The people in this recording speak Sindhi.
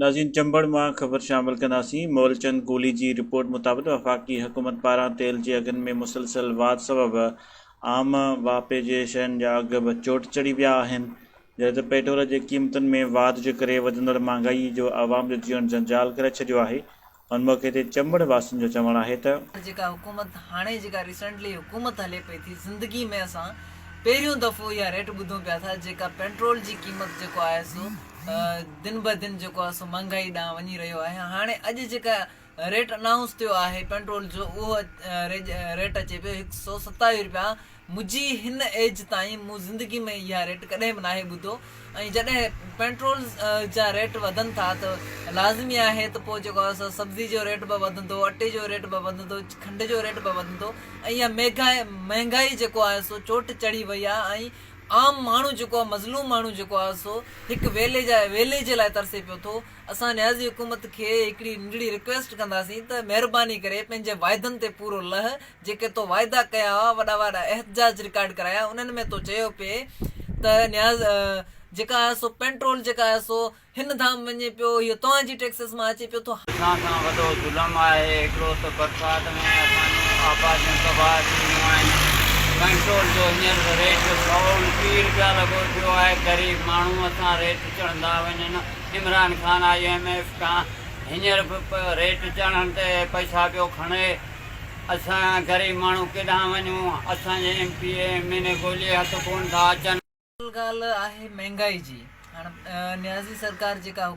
ناظرين چمبڙ مان خبر شامل ڪنداسين مولچند گولي جي رپورٽ مطابق وفاقي حڪومت پاران تيل جي اگهن ۾ مسلسل واڌ سبب عام واهپي جي شين جا اگهه به چوٽ چڙهي ويا آهن جڏهن ته پيٽرول جي قيمتن ۾ واڌ جي ڪري وڌندڙ مهانگائي جو عوام جو جيئڻ جنجال ڪري ڇڏيو آهي ان موقعي تي چمبڙ واسين جو چوڻ آهي ته. جيڪا حڪومت هاڻي جيڪا ريسنٽلي حڪومت هلي پئي ٿي زندگي ۾ اسان پهريون دفعو اها ريٽ ٻڌون پيا ٿا جيڪا پيٽرول جي قيمت جيڪو آهي سو دن به دن جيڪو آهي سو مهانگائي ڏانهن وڃي رهيو آهي هاڻي اڄ جيڪا ريٽ انائونس ٿيو آهي پيٽرول جو اهو ريٽ اچي پيو هڪ سو ستاويهه روپيا منهنجي هن ايج تائين مون زندگي ۾ اها ريٽ ڪڏهن به ناهي ٻڌو ۽ جڏهن پيٽرول جا ريٽ وڌن ٿا ته لازمي آهي ته پوء جيڪو آهي سو سبزي جو ريٽ به وڌندو اٽي جو ريٽ به وڌندو کنڊ جو ريٽ به وڌندو ۽ اها ميگهائي مهنگائي جيڪو آهي سو چوٽ چڙهي وئي آهي ۽ عام ماڻهو جيڪو آهي مظلوم ماڻهو جيڪو آهي سو هڪ ويلي جا ويلي جي لاء ترسي پيو ٿو اسان نيازي حڪومت کي هڪڙي ننڍڙي رڪويسٽ ڪنداسين ته مهرباني ڪري پنهنجي واعدن تي پورو لهه، جيڪي تو واعدا ڪيا هئا، وڏا وڏا احتجاج رڪارڊ ڪرايا، انهن ۾ تو چيو پئي ته نياز جيڪا آهي سو پينٽرول جيڪا آهي سو هن ڌام وڃي پيو، هيء توهان جي ٽيڪسز مان اچي پيو ٿو. اسان سان وڏو ظلم آهي، هڪڙو ته برسات ۾ اسان جون آباديون تباهه ٿي ويون آهن، پينٽرول جو هينئر ريٽ 129 رپيا لڳو پيو آهي، غريب ماڻهو اسان ريٽ چڙهندا وڃن. Imran Khan I M F کان هينئر به ريٽ چڙهڻ تي پئسا پيو کڻي، اسان غريب ماڻهو ڪيڏانهن وڃون، اسان جي M P A M N A ڳولي هٿ ڪونه ٿا اچن. ڳالهه آهي مهنگائي جي هاڻ نيازي سرڪار جيڪا.